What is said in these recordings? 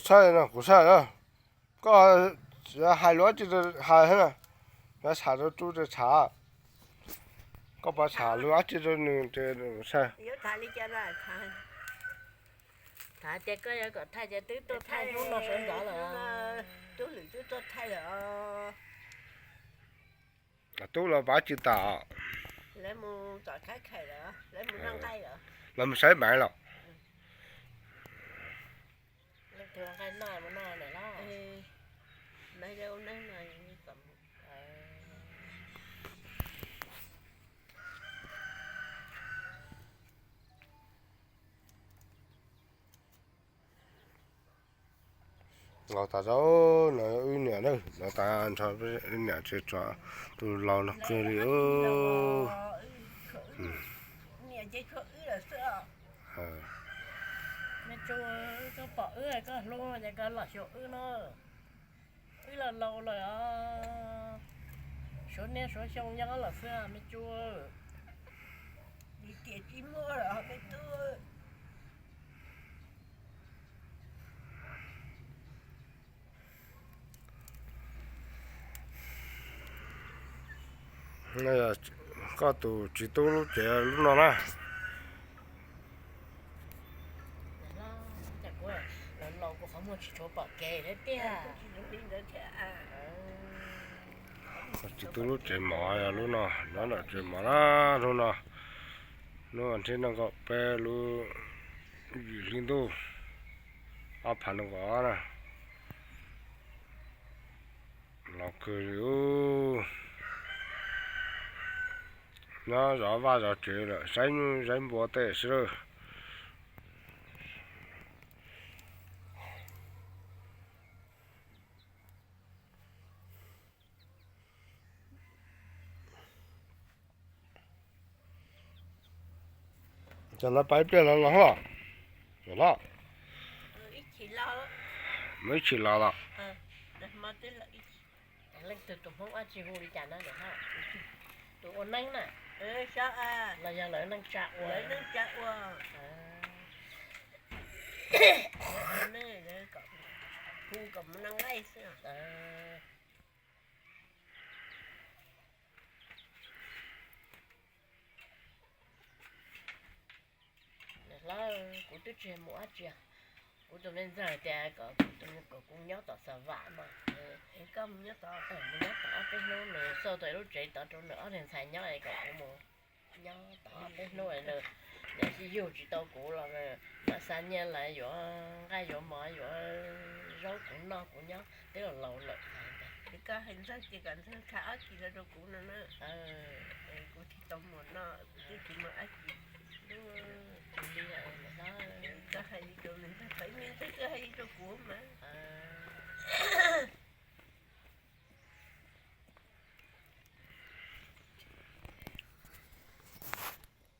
Saib no, kuv saib na. Koj hais lus dab tsi hais na, yuav tham rau tub rau tshav, koj puas tham lus dab tsi rau nws saib. Tham tias koj yuav kom thaij ces twb tuaj thaij hnub no sawv ntxov lawm. Tub Lwm twb tuaj thaij lawm. Tub los pav tsis tas. Lawv mus tom Thaib Khaim lawm, lawv mus noj nqaij lawm. Lawv mus saib Maiv lawm. Leej twg nqaij noj mus noj lawm los? Maiv lawv ua neeb no. Los tas zog no wb niam na, los tas nrho wb niam tsis tso tus laus no kawg li. Me tub, koj pom wb koj hlub ces koj los xyuas wb no. Wb los laus lawm os, suav niaj suav xyoo nyob los xwb me tub. Tiam tsis muaj lawm me tub. Koj tus txiv tub lub tsev lub no na. Txiv tub lub tsev mov yog lub no, nyob ntawm tsev mov na, lub no, hnub vas thib nees nkaum peb lub yim hli ntuj ob phav nees nkaum ob na. Los kawg li, nyob zov vaj zov tsev lawm saib nyuj saib npua tej xwb lawm. Cov no pab ib pliag no los los, los, muaj ib chim los los. Leej twg tus Hmoob dab tsi hu li cas na? Tus ua neeb na, los yog lawv neej tsa ua? Hu kom mus noj nqaij xwb. Hlob, kuv twb tsis mus dab tsi. Kuv tus me ntxawg tias kom kuv nyob tom Xav Vam no. Mus nyob tom ob peb hnub, nws xauj tau lub tsev tod rau nws ob tug ntxhais nyob es kom kuv mus nyob tom ob peb hnub. Nws yug tsis tau kuv los mam xa nyiaj los yuav nqaij yuav mov yuav zaub kuv noj kuv nyob twb laus lawm. Koj hais ntxawg ces kom ntxawg thaij ob chim los rau kuv no na, kuv thiaj tau mus noj, kuv twb tsis mus dab tsi. Koj hais li rau nws ntag, peb me ntxawg twb hais li rau kuv mas.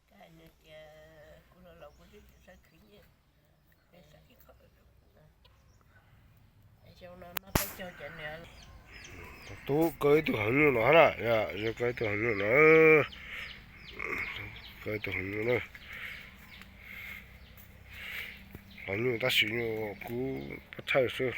Koj hais nws tias kuv los laus kuv twb tsis xav khwv nyiaj, xav ib qho. Tus tub kaw ib tug heev nyuj no na, yog kaw ib tug heev nyuj no, kaw ib tug heev nyuj na. Los nyuj tab sis nyuj kuv pab thaij xwb.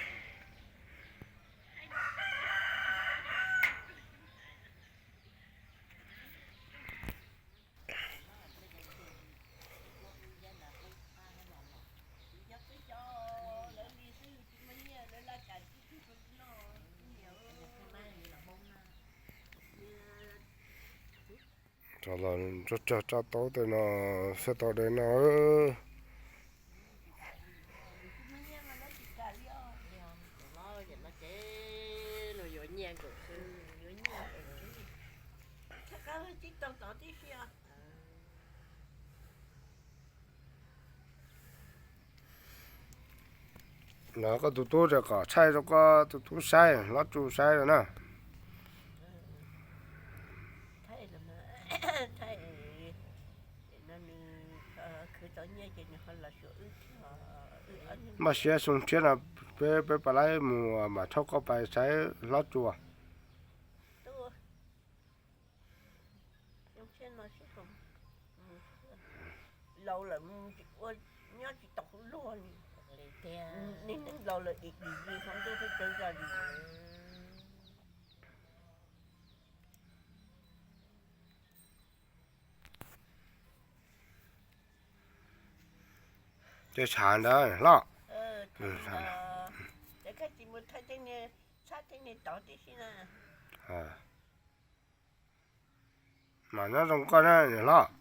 Tso los tso tso tso taub tej no, xwb tau de no. Los koj tus tub ces kom thaij rau koj tus tub saib, hlob Tsu saib na. Muaj siab xyoo tshiab no peb, peb pab laib mus mam thauj koj pais saib hlob Tsu. Laus lawm mus ua nyob tsis tau luag li. Tiag, neeg laus lawm dim dim li, hmo ntuj peb cov zog li. Cov tshav ntawd hlob. Ces koj tsis mus thaj teb niag, txhab teb niag tod tib si na. Mas nyob zoo koj na hlob.